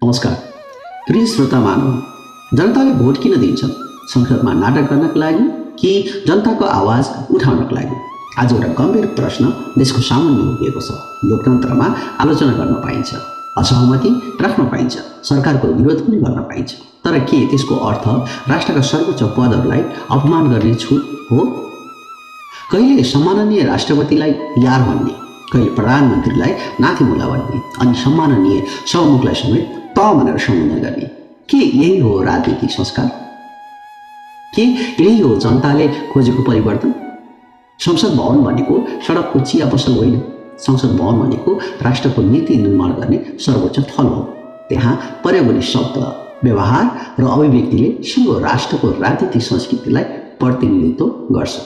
नमस्कार प्रिय श्रोता मानव, जनताले भोट किन दिन्छन्? संसदमा नाटक गर्नको लागि कि जनताको आवाज उठाउनको लागि? आज एउटा गम्भीर प्रश्न देशको सामुन्ने उभिएको छ। लोकतन्त्रमा आलोचना गर्न पाइन्छ, असहमति राख्न पाइन्छ, सरकारको विरोध पनि गर्न पाइन्छ, तर के त्यसको अर्थ राष्ट्रका सर्वोच्च पदहरूलाई अपमान गर्ने छुट हो? कहिले सम्माननीय राष्ट्रपतिलाई यार भन्ने, कहिले प्रधानमन्त्रीलाई नातिमुला भन्ने, अनि सम्माननीय सभामुखलाई समेत त भनेर सम्बोधन गर्ने, के यही हो राजनीतिक संस्कार? के यही हो जनताले खोजेको परिवर्तन? संसद भवन भनेको सडकको चिया पसल होइन। संसद भवन भनेको राष्ट्रको नीति निर्माण गर्ने सर्वोच्च थल हो। त्यहाँ प्रयोग हुने शब्द, व्यवहार र अभिव्यक्तिले सिङ्गो राष्ट्रको राजनीतिक संस्कृतिलाई प्रतिनिधित्व गर्छ।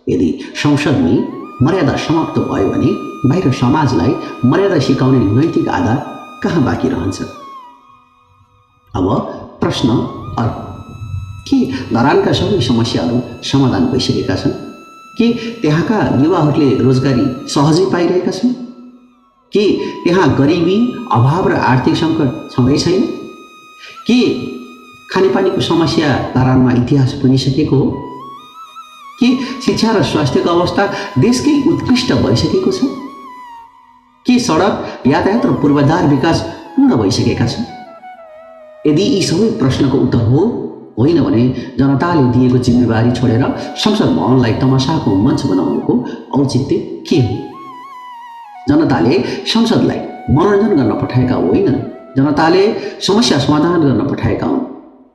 यदि संसदमै मर्यादा समाप्त भयो भने बाहिर समाजलाई मर्यादा सिकाउने नैतिक आधार कहाँ बाँकी रहन्छ? अब प्रश्न अर्को, के धरानका सबै समस्याहरू समाधान भइसकेका छन्? के त्यहाँका युवाहरूले रोजगारी सहजै पाइरहेका छन्? के त्यहाँ गरिबी, अभाव र आर्थिक सङ्कट छँदै छैन? के खानेपानीको समस्या धरानमा इतिहास बनिसकेको हो? के शिक्षा र स्वास्थ्यको अवस्था देशकै उत्कृष्ट भइसकेको छ? के सडक, यातायात र पूर्वाधार विकास पूर्ण भइसकेका छन्? यदि यी सबै प्रश्नको उत्तर हो, होइन भने जनताले दिएको जिम्मेवारी छोडेर संसद भवनलाई तमासाको मञ्च बनाउनुको औचित्य के हो? जनताले संसदलाई मनोरञ्जन गर्न पठाएका होइनन्, जनताले समस्या समाधान गर्न पठाएका हुन्।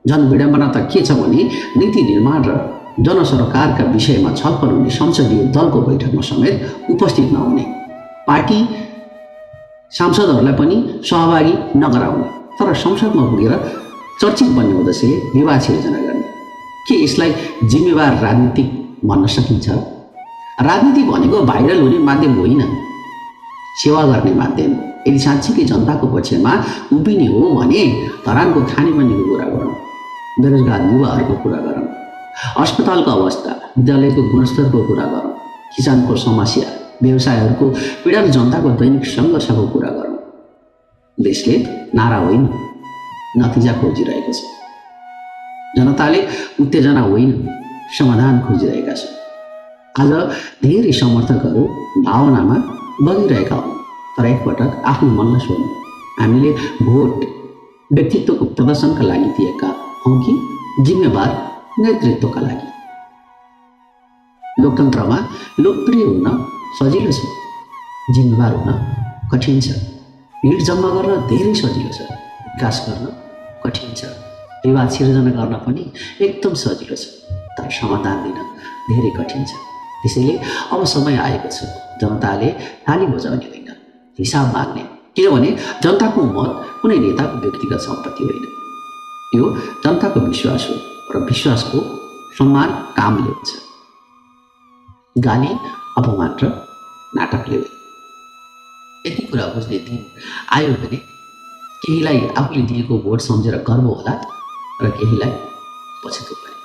जनविडम्बना त के छ भने नीति निर्माण र जनसरोकारका विषयमा छलफल हुने संसदीय दलको बैठकमा समेत उपस्थित नहुने, पार्टी सांसदहरूलाई पनि सहभागी नगराउने, तर संसदमा पुगेर चर्चित बन्ने उद्देश्यले विवाद सिर्जना गर्ने। के यसलाई जिम्मेवार राजनीति भन्न सकिन्छ? राजनीति भनेको भाइरल हुने माध्यम होइन, सेवा गर्ने माध्यम हो। यदि साँच्चीकै जनताको पक्षमा उभिने हो भने धरानको खानेपानीको कुरा गरौँ, बेरोजगार युवाहरूको कुरा गरौँ, अस्पतालको अवस्था, विद्यालयको गुणस्तरको कुरा गरौँ, किसानको समस्या, व्यवसायहरूको पीडा र जनताको दैनिक सङ्घर्षको कुरा गरौँ। देशले नारा होइन, नतिजा खोजिरहेको छ। जनताले उत्तेजना होइन, समाधान खोजिरहेका छन्। आज धेरै समर्थकहरू भावनामा बगिरहेका हुन्, तर एकपटक आफ्नो मनलाई सोध्नु, हामीले भोट व्यक्तित्वको प्रदर्शनका लागि दिएका हौँ कि जिम्मेवार नेतृत्वका लागि? लोकतन्त्रमा लोकप्रिय हुन सजिलो छ, जिम्मेवार हुन कठिन छ। भिड जम्मा गर्न धेरै सजिलो छ, विकास गर्न कठिन छ। विवाद सिर्जना गर्न पनि एकदम सजिलो छ, तर समाधान दिन धेरै कठिन छ। त्यसैले अब समय आएको छ जनताले ताली बजाउने होइन, हिसाब माग्ने। किनभने जनताको मत कुनै नेताको व्यक्तिगत सम्पत्ति होइन, यो जनताको विश्वास हो र विश्वासको सम्मान कामले हुन्छ, गाली, अपमान र नाटकले होइन। यति कुरा बुझ्ने दिन आयो भने केहीलाई आफूले दिएको भोट सम्झेर गर्व होला र केहीलाई पछुतो पनि।